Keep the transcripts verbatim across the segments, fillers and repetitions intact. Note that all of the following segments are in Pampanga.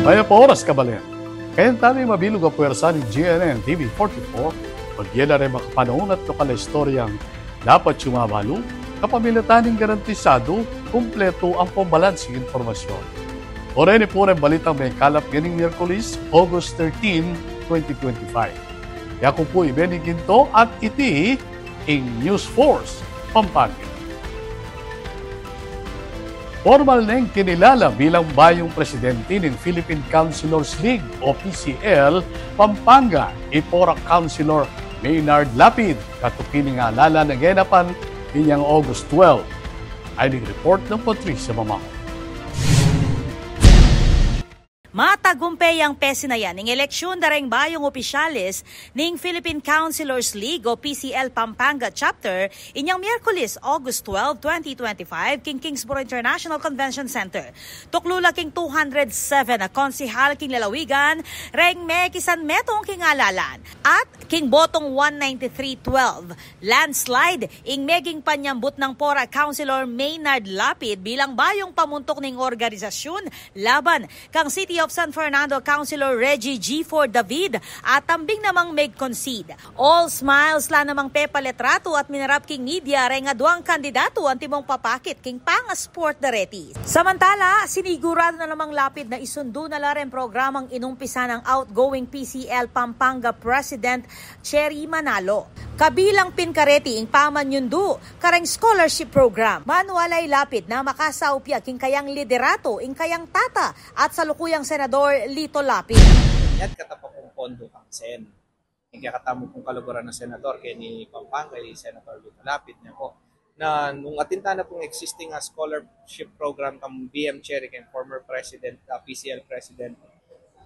Mayap a oras, kabalen. Kayang tali mabilug a puwersa ning G N N T V forty-four, pagyan na reng makapanaun at lokal a istoryang dapat yu mabalu, kapamilatan ning garantisadu, kumpletu ampong balansing impormasyon. O reni pu reng balitang mekalap ngening Miyerkules, August thirteen, twenty twenty-five. Yaku pu i Benny Ginto at iti ing News Force Pampanga. Pormal neng kinilala bilang bayung presidente ning Philippine Councilors League o P C L Pampanga, i Porac Councilor Maynard Lapid, katuki ning alala na genapan inyang August twelve. Ay ning report nang Patricia Mamao. Matagumpe yang pesinayan ning eleksyon da reng bayung opisyales ning Philippine Councilors League o P C L Pampanga Chapter inyang Miyerkules, August twelve, twenty twenty-five, king Kingsborough International Convention Center. Tuklu la king two hundred seven a konsehal king lalawigan reng mekisanmetung king alalan at king botong one ninety-three twelve, landslide ing meging panyambut nang Porac Councilor Maynard Lapid bilang bayung pamuntuk ning organisasyun laban kang City of San Fernando Councilor Reggie Gifford David at tambing namang meg-concede. All smiles la namang pepalitratu at minarap king media reng aduang kandidatu antimong papakit king pangasport da reti. Samantala, siniguradu na namang Lapid na isundu na la reng programang inumpisan nang outgoing P C L Pampanga President Cherry Manalo. Kabilang pin kareti ing pamanyundu kareng scholarship program. Manual la i Lapid na makasaup ya king kayang liderato ing kayang tata at salukuyang Senador Lito Lapid. Inyat katamu pung pondo kang Sen. Ing kekatamu pung kaluguran a senador keni Pampanga, i Senator Lito Lapid, ne pu. Na nung atin tana pung existing a scholarship program kang B M Cherry, keng former president, ah, P C L president,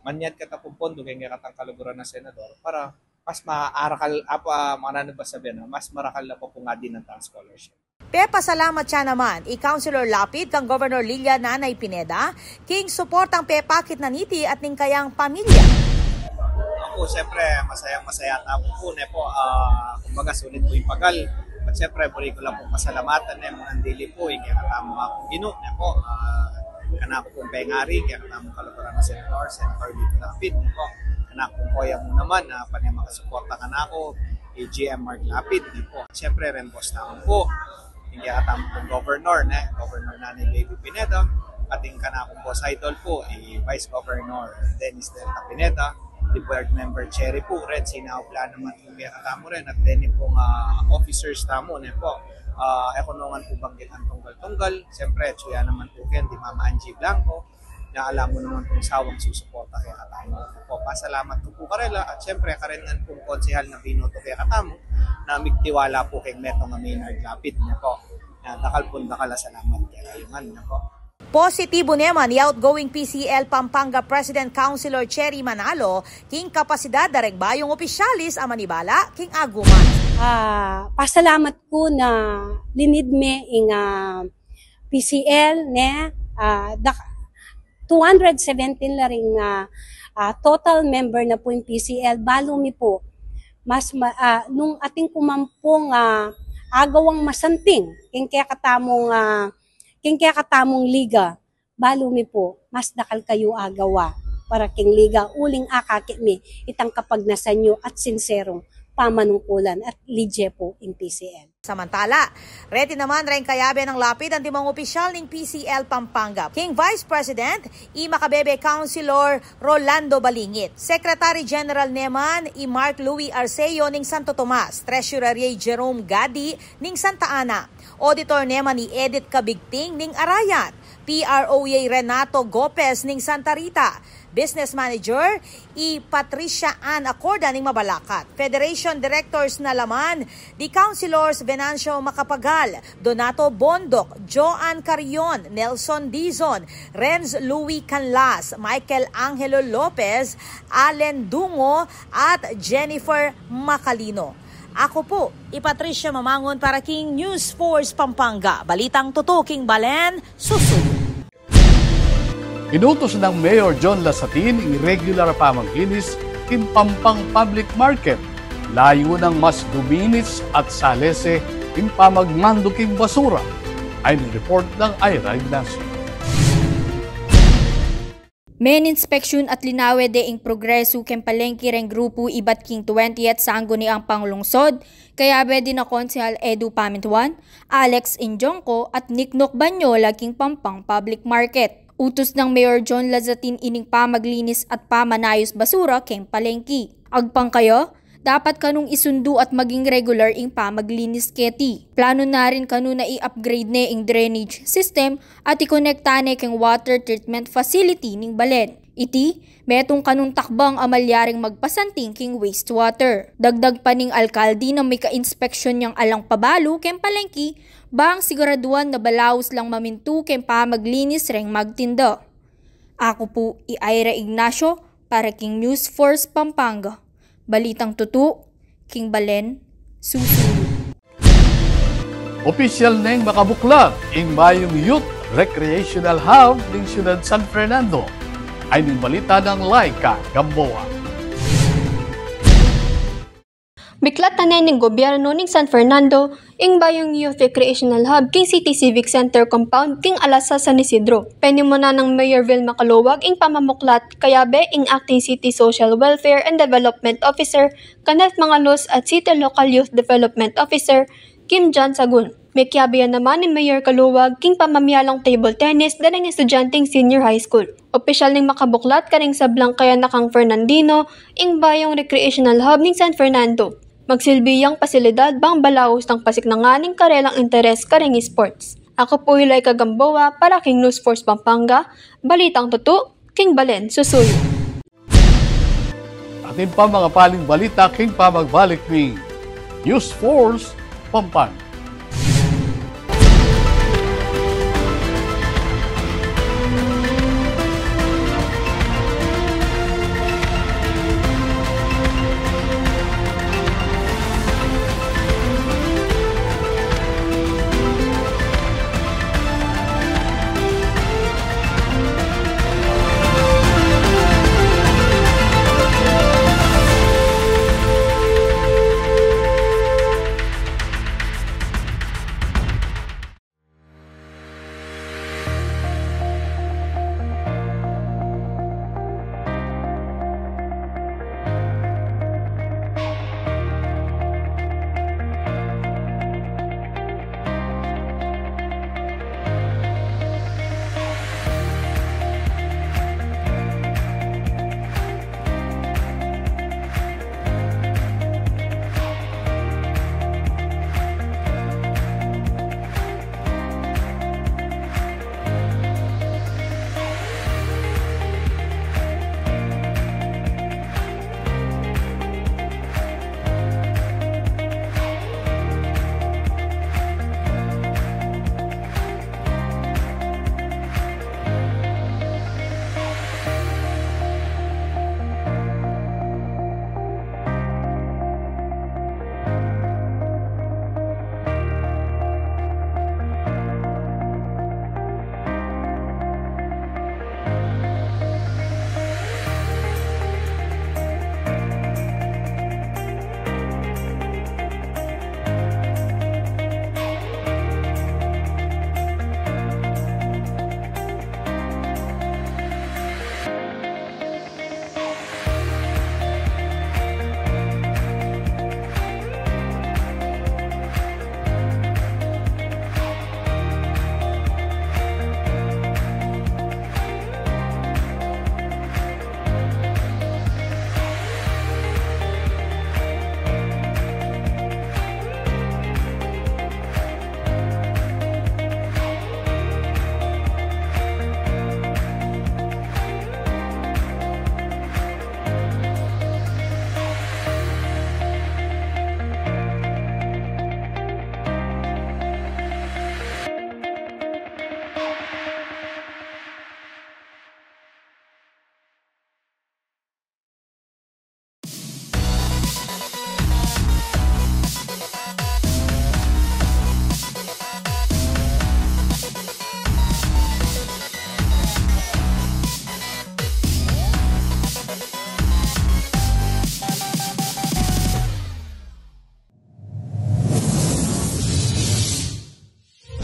manyad katamu pung pondo keng kekatang kaluguran a senador para mas maarakal, apa, mananu ba sabian, mas marakal la pa pung adin a tang scholarship. Pepasalamat ya naman i Councilor Lapid kang Governor Lilia Nanay Pineda king suportang pepakit na niti at ning kayang pamilya. Aku, siyempre, masayang-masaya tamu pu, ne pu, ah, kumbaga, sulit pu ing pagal. At siyempre, buri ku la pung pasalamatan, ne, mung andili pu ing kekatamung Ginu, ne pu, ah, kanaku pung pengari, kekatamung kaluguran a senador, Senator Lito Lapid, ne pu, kanaku pung koya mu naman, ah, pane makasuporta kanaku, i G M Mark Lapid, ne pu. Siyempre, reng boss tamu pu, ing kekatamung governor, ne, Governor Nanay Baby Pineda, at ing kanakung boss idol pu, i Vice Governor Dennis Delta Pineda, i Board Member Cherry pu, reng sinaup la naman pu kekatamu reng, at deni pung, ah, officers tamu, ne pu. Ah, e ku no ngan pu banggitan tunggal-tunggal, siyempre, atyu ya naman pu keng Mama Angie Blanco, na ala mu naman pung sawang susuporta kekatamu. Pu, pasalamat ku pu karela, at siyempre, karen ngan pung konsehal na binoto kekatamu, na migtiwala pu keng metung a Maynard Lapid, ne pu. Na dakal pung dakal a salamat kekayu ngan, ne pu. Positibu naman i outgoing P C L Pampanga President Councilor Cherry Manalo king kapasidad da reng bayung opisyalis a manibala king aguman. Ah, pasalamat ku na linid me ing, ah, P C L, ne, ah, da-, two hundred seventeen la ring, ah, ah, total member na pu ing P C L, balu mi pu. Mas ma-, ah, nung atin ku man pung, ah, agawang masanting king kekatamung, ah, king kekatamung liga, balu mi pu, mas dakal kayu agawa para king liga, uling akakit mi itang kapagnasan yu at sinserung pamanungkulan at lidye pu ing P C L. Samantala, reti naman reng kayabe nang Lapid antimong opisyal ning P C L Pampanga. King Vice President, i makabebe Councilor Rolando Balingit. Secretary General naman, i Mark Louis Arceo ning Santo Tomas. Treasurer, i Jerome Gadi ning Santa Ana. Auditor naman, i Edith Cabigting ning Arayat. P R O, i Renato Gopez ning Santa Rita. Business Manager, i Patricia Ann Acorda ning Mabalacat. Federation Directors na laman, di Councilors Venancio Macapagal, Donato Bondoc, Joan Carrion, Nelson Dizon, Renz Louis Canlas, Michael Angelo Lopez, Allen Dungo, at Jennifer Macalino. Aku pu, i Patricia Mamangun para king News Force Pampanga. Balitang tutu king balen, susu. Inutus nang Mayor John Lasatin ing regular a pamaglinis king Pampang Public Market. Layun nang mas duminis at salese ing pamagmandu king basura. Ay ning report nang Ira Ignacio. Meninspeksyun at linawe de ing progresu keng palengki reng grupu ibat king twentieth Sangguniang Panglungsod, kayabe dina Konsehal Edu Pamintuan, Alex Injongco at Niknok Banyola king Pampang Public Market. Utus nang Mayor John Lazatin ining pamaglinis at pamanayus basura keng palengki. Agpang kaya, dapat kanung isundu at maging regular ing pamaglinis keti. Plano na rin kanu na i-upgrade ne ing drainage system at ikonekta ne keng water treatment facility ning balen. Iti, metung kanung takbang a malyaring magpasanting king wastewater. Dagdag pa ning alkalde na mika-inspeksyun yang alang pabalu keng palengki, bang siguraduan na balaus lang mamintu keng pamaglinis reng magtinda. Aku pu i Ira Ignacio para king News Force Pampanga. Balitang tutu, king balen, susuyu. Opisyal neng makabuklat ing mayung Youth Recreational Hub ning Syudad San Fernando. Ay ning balita nang Laika Gamboa. Biklat na ne ning gobyerno ning San Fernando ing bayung Youth Recreational Hub king City Civic Center Compound king Alas sa San Isidro. Penimunan nang Mayor Vilma Caluag ing pamamuklat, kayabe ing Acting City Social Welfare and Development Officer Kenneth Mangalos at City Local Youth Development Officer Kim John Sagun. Mekiabe ya naman i Mayor Caluag king pamamialong table tennis da reng estudyanteng senior high school. Opisyal neng makabuklat kareng sablang kayanakang Fernandino ing bayung recreational hub ning San Fernando. Magsilbi yang pasilidad bang balaus nang pasiknangan ing karelang interes kareng sports. Aku pu i Laika Gamboa para king News Force Pampanga, balitang tutu, king balen, susuyu. Atin pa mangapaling balita king pamagbalik ning News Force Pampanga.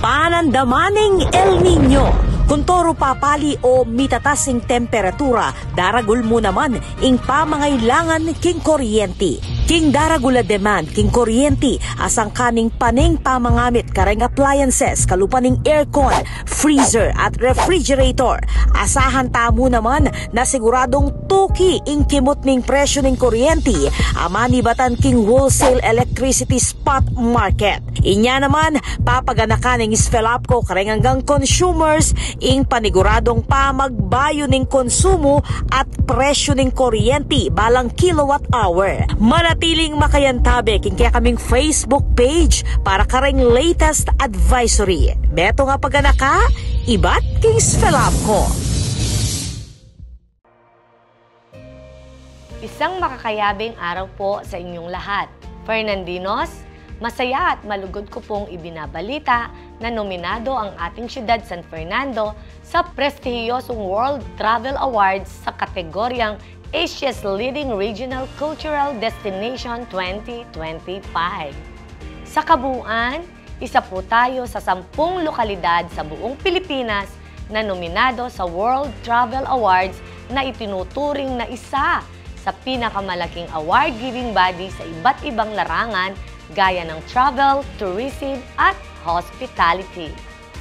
Panandaman ning El Niño. Kuntoru papali o mitatas ing temperatura, daragul mu naman ing pamangailangan king kuryenti. King daragul a demand king kuryenti, asangkan ning paneng pamangamit kareng appliances, kalupa ning aircon, freezer at refrigerator. Asahan tamu naman na siguradung tuki ing kimut ning presyu ning kuryenti a manibatan king wholesale electricity spot market. Inya naman, papaganakan ning SFELAPCO kareng anggang consumers ing paniguradung pamagbayu ning konsumu at presyu ning kuryenti balang kilowatt hour. Manatiling makayantabe king kekaming Facebook page para kareng latest advisory. Metung a paganaka, ibat king SFELAPCO. Isang makakayabeng araw po sa inyong lahat. Fernandinos, masaya at malugod ko pong ibinabalita na nominado ang ating siyudad San Fernando sa prestihiyosong World Travel Awards sa kategoryang Asia's Leading Regional Cultural Destination twenty twenty-five. Sa kabuuan, isa po tayo sa sampung lokalidad sa buong Pilipinas na nominado sa World Travel Awards na itinuturing na isa sa pinakamalaking award-giving body sa iba't ibang larangan gaya ng travel, tourism, at hospitality.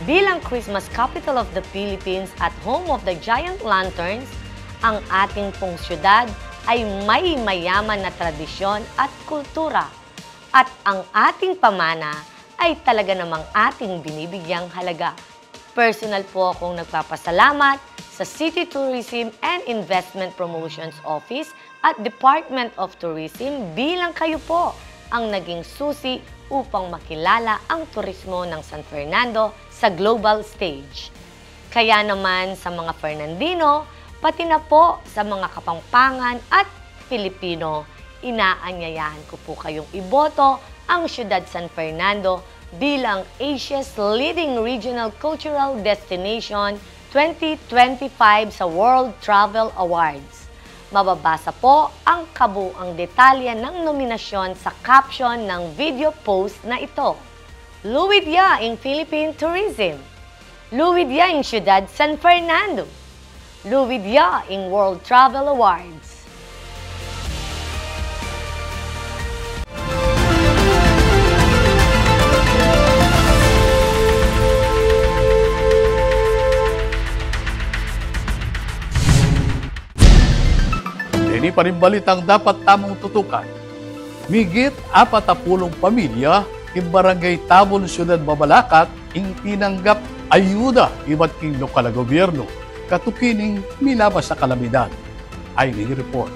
Bilang Christmas capital of the Philippines at home of the giant lanterns, ang ating pong siyudad ay may mayaman na tradisyon at kultura. At ang ating pamana ay talaga namang ating binibigyang halaga. Personal po akong nagpapasalamat sa City Tourism and Investment Promotions Office at Department of Tourism bilang kayo po ang naging susi upang makilala ang turismo ng San Fernando sa global stage. Kaya naman sa mga Fernandino, pati na po sa mga Kapampangan at Filipino, inaanyayahan ko po kayong iboto ang siyudad San Fernando bilang Asia's Leading Regional Cultural Destination twenty twenty-five sa World Travel Awards. Mababasa po ang kabuang detalye ng nominasyon sa caption ng video post na ito. Luwid ya ing Philippine Tourism. Luwid ya ing Siyudad San Fernando. Luwid ya ing World Travel Awards. Ini pa ring balitang dapat tamung tutukan. Migit apat a pulung pamilya king Barangay Tabon, Siyudad Mabalacat, ing tinanggap ayuda ibat king lokal a gobyerno katuki ning milabas a kalamidad. Ay ning report.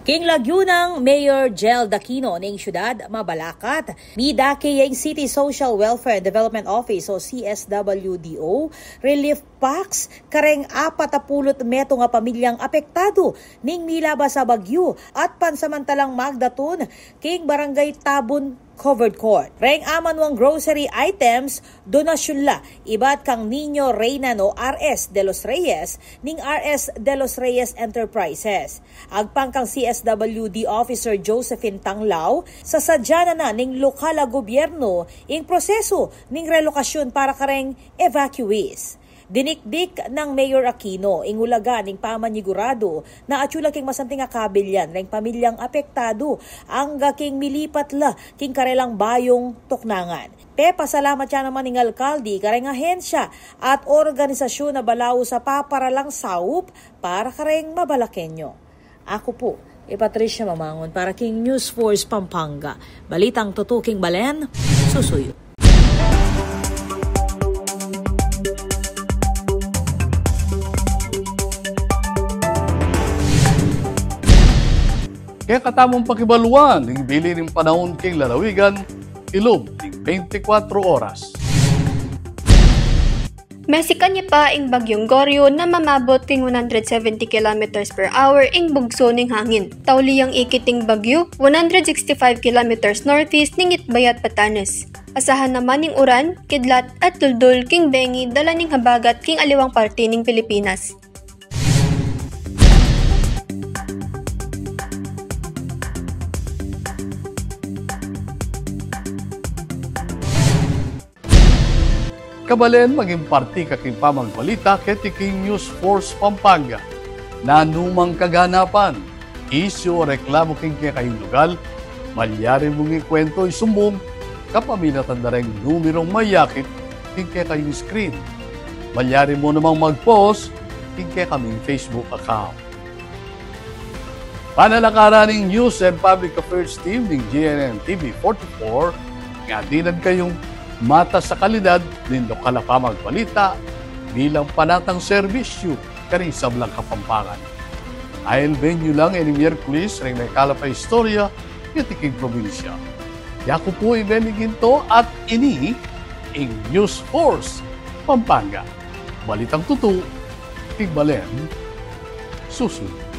King lagyu nang Mayor Jel Aquino ning Siyudad Mabalacat, midake ya ing City Social Welfare and Development Office o C S W D O relief packs kareng apat a pulu't metung a pamilyang apektadu ning milabas a bagyu at pansamantalang magdatun king Barangay Tabon Covered Court. Reng amanuang grocery items, donasyun la ibat kang Niño Reynan o R S de los Reyes ning R S de los Reyes Enterprises. Agpang kang C S W D Officer Josephine Tanglao, sasadya na na ning lokal a gobyerno ing prosesu ning relokasyun para kareng evacuees. Dinikdik nang Mayor Aquino ing ulaga ning pamaniguradu na atyu la king masanting a kabilyan reng pamilyang apektadu angga king milipat la king karelang bayung tuknangan. Pepasalamat ya naman ing alkalde kareng ahensya at organisasyun a balaus a paparalang saup para kareng Mabalaqueño. Aku pu i Patricia Mamangun para king News Force Pampanga. Balitang tutuking balen, susuyu. Kekatamung pakibaluan ing bili ning panaun king lalawigan, ilub ning bente kwatro oras. Mesikan ya pa ing Bagyung Goryu na mamabut king one hundred seventy kilometers per hour ing bugsu ning hangin. Tauli yang ikit ing bagyu, one hundred sixty-five kilometers northeast ning Itbayat, Batanes. Asahan naman ing uran, kidlat, at duldul king bengi dala ning habagat king aliwang parti ning Pilipinas. Kabalen, maging parti ka king pamagbalita keti king News Force Pampanga. Nanumang kaganapan, isyu o reklamu king kekayung lugal, malyari mung ikuwentu, isumbung kapamilatan da reng numerung mayakit king kekayung screen. Malyari mu namang mag-post king kekaming Facebook account. Panalakaran ning News and Public Affairs Team ning G N N T V forty-four, nga dinan kayung matas a kalidad ning lokal a pamagbalita bilang panatang serbisyu karing sablang Kapampangan. Ailben yu lang ining Miyerkules reng mekalap a istorya keti king probinsya. Yaku pu i Benny Ginto at ini ing News Force Pampanga. Balitang tutu, king balen, susunod.